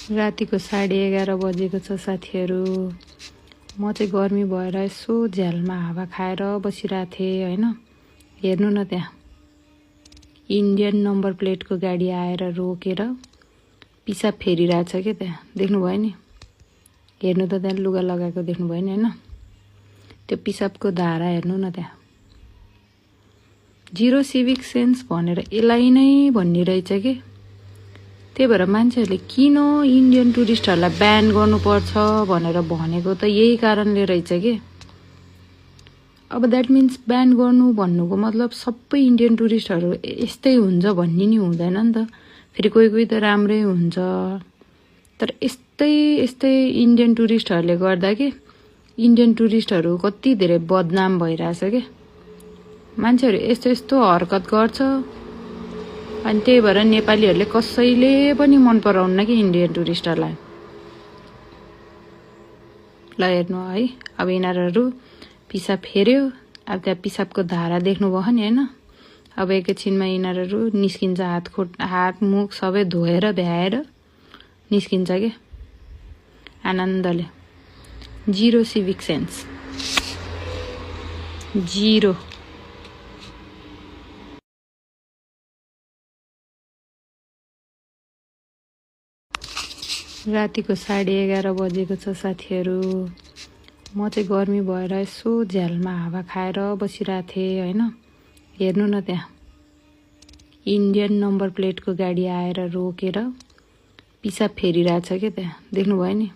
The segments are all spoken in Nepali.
रातिको 11:30 बजेको छ साथीहरू। म चाहिँ गर्मी भएर यसो झ्यालमा हावा खाएर बसिरहेको थिएँ होइन। हेर्नु न त्यहाँ इन्डियन नम्बर प्लेटको गाडी आएर रोकेर पिसाब फेरिरहेछ क्या त्यहाँ, देख्नुभयो नि। हेर्नु त त्यहाँ लुगा लगाएको देख्नुभयो नि होइन। त्यो पिसाबको धारा हेर्नु न त्यहाँ। जिरो सिभिक सेन्स भनेर यसलाई नै भनिरहेछ कि। त्यही भएर मान्छेहरूले किन इन्डियन टुरिस्टहरूलाई ब्यान गर्नुपर्छ भनेर भनेको त यही कारणले रहेछ कि। अब द्याट मिन्स ब्यान गर्नु भन्नुको मतलब सबै इन्डियन टुरिस्टहरू यस्तै हुन्छ भन्ने नि हुँदैन नि त। फेरि कोही कोही त राम्रै हुन्छ। तर यस्तै इन्डियन टुरिस्टहरूले गर्दा कि इन्डियन टुरिस्टहरू कति धेरै बदनाम भइरहेछ कि। मान्छेहरू यस्तो हरकत गर्छ अनि त्यही भएर नेपालीहरूले कसैले पनि मन पराउन्न कि इन्डियन टुरिस्टहरूलाई। ल हेर्नु है, अब यिनीहरू पिसाब फेर्यो। अब त्यहाँ पिसाबको धारा देख्नुभयो नि होइन। अब एकैछिनमा यिनीहरू निस्किन्छ, हात मुख सबै धोएर भ्याएर निस्किन्छ के आनन्दले। Zero civic sense, zero. रातिको 11:30 बजेको छ साथीहरू। म चाहिँ गर्मी भएर यसो झ्यालमा हावा खाएर बसिरहेको थिएँ होइन। हेर्नु न त्यहाँ इन्डियन नम्बर प्लेटको गाडी आएर रोकेर पिसाब फेरिरहेछ क्या त्यहाँ, देख्नुभयो नि।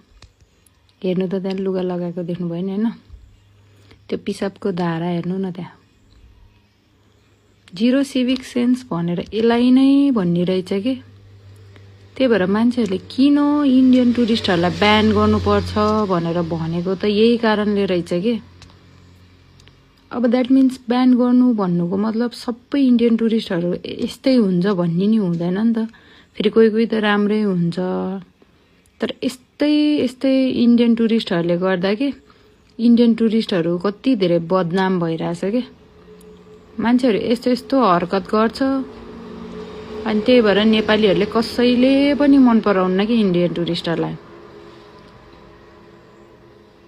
हेर्नु त त्यहाँ लुगा लगाएको देख्नुभयो नि होइन। त्यो पिसाबको धारा हेर्नु न त्यहाँ। जिरो सिभिक सेन्स भनेर यसलाई नै भनिरहेछ कि। त्यही भएर मान्छेहरूले किन इन्डियन टुरिस्टहरूलाई ब्यान गर्नुपर्छ भनेर भनेको त यही कारणले रहेछ कि। अब द्याट मिन्स ब्यान गर्नु भन्नुको मतलब सबै इन्डियन टुरिस्टहरू यस्तै हुन्छ भन्ने नि हुँदैन नि त। फेरि कोही कोही त राम्रै हुन्छ। तर यस्तै इन्डियन टुरिस्टहरूले गर्दा कि इन्डियन टुरिस्टहरू कति धेरै बदनाम भइरहेछ कि। मान्छेहरू यस्तो हरकत गर्छ अनि त्यही भएर नेपालीहरूले कसैले पनि मन पराउन्न कि इन्डियन टुरिस्टहरूलाई।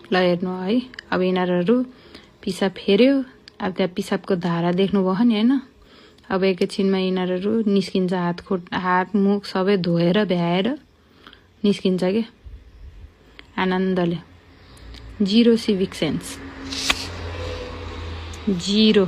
ल हेर्नु है, अब यिनीहरू पिसाब फेर्यो। अब त्यहाँ पिसाबको धारा देख्नुभयो नि होइन। अब एकैछिनमा यिनीहरू निस्किन्छ, हात मुख सबै धोएर भ्याएर निस्किन्छ के आनन्दले। Zero civic sense, zero.